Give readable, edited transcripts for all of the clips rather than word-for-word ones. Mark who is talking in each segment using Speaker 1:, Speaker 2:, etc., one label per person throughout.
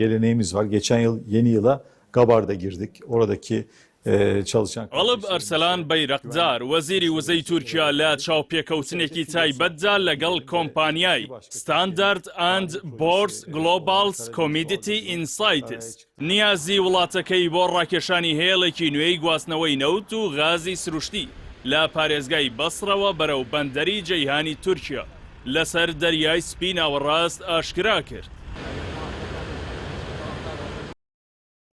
Speaker 1: Geleneğimiz var. Geçen yıl yeni yıla Gabar'da girdik. Oradaki çalışan
Speaker 2: ئەڵب ئەرسەلان بەیرەقدار، وەزیری وزەی تورکیا لە چاوپێکەوتنێکی تایبەتدا لەگەڵ کۆمپانیای، ستاندارد ئاند بۆرس گلۆباڵس کۆمیدیتی ئینسایتس، نیازی وڵاتەکەی بۆ ڕاکێشانی هێڵێکی نوێی گواستنەوەی نەوت و غازی سروشتی لە پارێزگای بەسڕەوە بەرەو بەندەری جەیهانی تورکیا لەسەر دەریای سپی ناوەڕاست ئاشکرا کرد.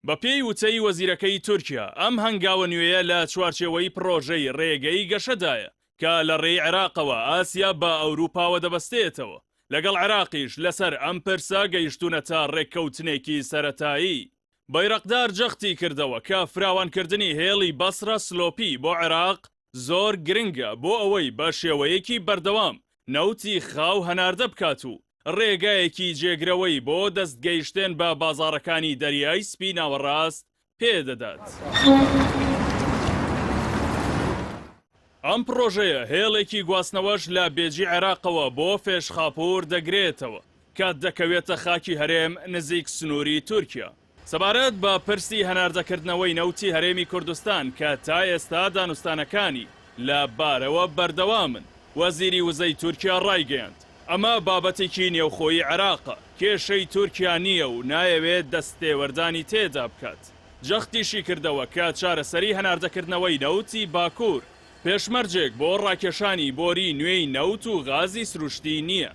Speaker 2: بەپێی وتەی وەزیرەکەی تورکیا، ئەم هەنگاوە نوێیە لە چوارچێوەی پڕۆژەی ڕێگەی گەشەدایە کە لە ڕێی عێراقەوە ئاسیا بە ئەوروپاوە دەبەستێتەوە، لەگەڵ عێراقیش لەسەر ئەم پرسە گەیشتوونەتە ڕێککەوتنێکی سەرەتایی. بەیرەقدار جەختی کردەوە کە فراوانکردنی هێڵی بەسڕە سلۆپی بۆ عێراق زۆر گرنگە بۆ ئەوەی بە شێوەیەکی بەردەوام نەوتی خاو هەناردە بکات و ڕێگایەکی جێگرەوەی بۆ دەستگەیشتن بە بازاڕەکانی دەریای سپی ناوەڕاست پێدەدات. ئەم پڕۆژەیە هێڵێکی گواستنەوەش لە بێجی عێراقەوە بۆ فێشخاپوور دەگرێتەوە کە دەکەوێتە خاکی هەرێم نزیک سنووری تورکیا. سەبارەت بە پرسی هەناردەکردنەوەی نەوتی هەرێمی کوردستان کە تا ئێستا دانوستانەکانی لە بارەوە بەردەوامن، وەزیری وزەی تورکیا ڕایگەیاند، ئەمە بابەتێکی نێوخۆیی عێراقە، کێشەی تورکیا نییە و نایەوێت دەستتێوەردانی تێدا بکات. جەختیشی کردەوە کە چارەسەری هەناردەکردنەوەی نەوتی باکوور پێشمەرجێک بۆ ڕاکێشانی بۆری نوێی نەوت و غازی سروشتی نییە.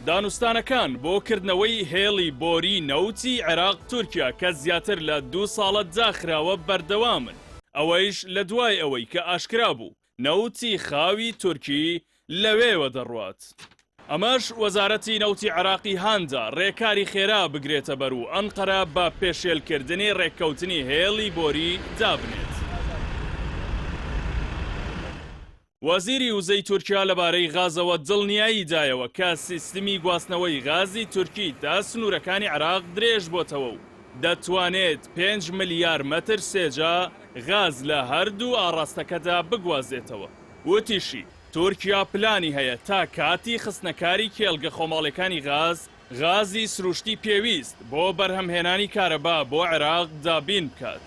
Speaker 2: دانوستانەکان بۆ کردنەوەی هێڵی بۆری نەوتی عێراق-تورکیا کە زیاتر لە دوو ساڵە داخراوە بەردەوامن، ئەوەیش لە دوای ئەوەی کە ئاشکرا بوو نەوتی خاوی تورکی لەوێوە دەڕوات. ئەمەش وەزارەتی نەوتی عێراقی هاندا رێکاری خێرا بگرێتەبەر و ئەنقەرە بە پێشێلکردنی رێککەوتنی هێڵی بۆری دابنێت. وەزیری وزەی تورکیا لەبارەی غازەوە دڵنیایی دایەوە کە سیستمی گواستنەوەی غازی تورکی تا سنوورەکانی عێراق درێژبۆتەوە و دەتوانێت پێنج ملیار مەتر سێجا غاز لە هەردوو ئاڕاستەکەدا بگوازێتەوە. وتیشی، تورکیا پلانی هەیە تا کاتی خستنەکاری کێڵگە خۆماڵیەکانی غاز، غازی سروشتی پێویست بۆ بەرهەمهێنانی کارەبا بۆ عێراق دابین بکات.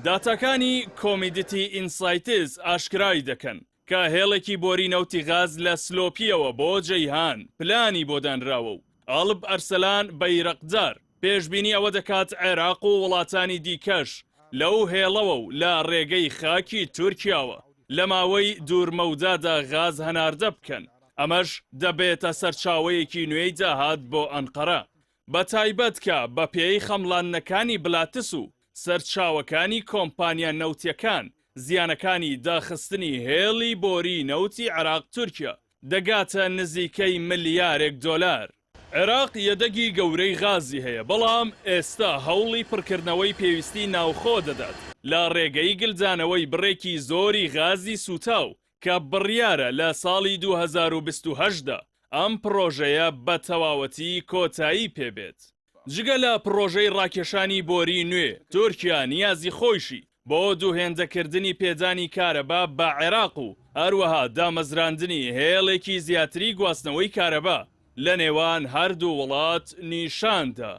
Speaker 2: داتاکانی کۆمیدیتی ئینسایتس ئاشکرای دەکەن، کە هێڵێکی بۆری نەوتی غاز لە سلۆپییەوە بۆ جەیهان پلانی بۆ دانراوە و ئەڵب ئەرسەلان بەیرەقدار پێشبینی ئەوە دەکات عێراق و وڵاتانی دیکەش لەو هێڵەوە و لە ڕێگەی خاکی تورکیاوە لە ماوەی دوورمەودادا غاز هەناردە بکەن، ئەمەش دەبێتە سەرچاوەیەکی نوێی داهات بۆ ئەنقەرە بەتایبەت کە بەپێی خەمڵاندنەکانی بلاتس و سەرچاوەکانی کۆمپانیا نەوتیەکان زیانەکانی داخستنی هێڵی بۆری نەوتی عێراق-تورکیا دەگاتە نزیکەی ملیارێک دۆلار. عێراق یەدەگی گەورەی غازی هەیە، بەڵام ئێستا هەوڵی پڕکردنەوەی پێویستی ناوخۆ دەدات لە ڕێگەی گلدانەوەی بڕێکی زۆری غازی سووتاو کە بڕیارە لە ساڵی 2028 دا ئەم پڕۆژەیە بە تەواوەتی کۆتایی پێبێت. جگە لە پڕۆژەی ڕاکێشانی بۆری نوێ، تورکیا نیازی خۆیشی بۆ دووهێندەکردنی پێدانی کارەبا بە عێراق و هەروەها دامەزراندنی هێڵێکی زیاتری گواستنەوەی کارەبا لە نێوان هەردوو وڵات نیشاندا.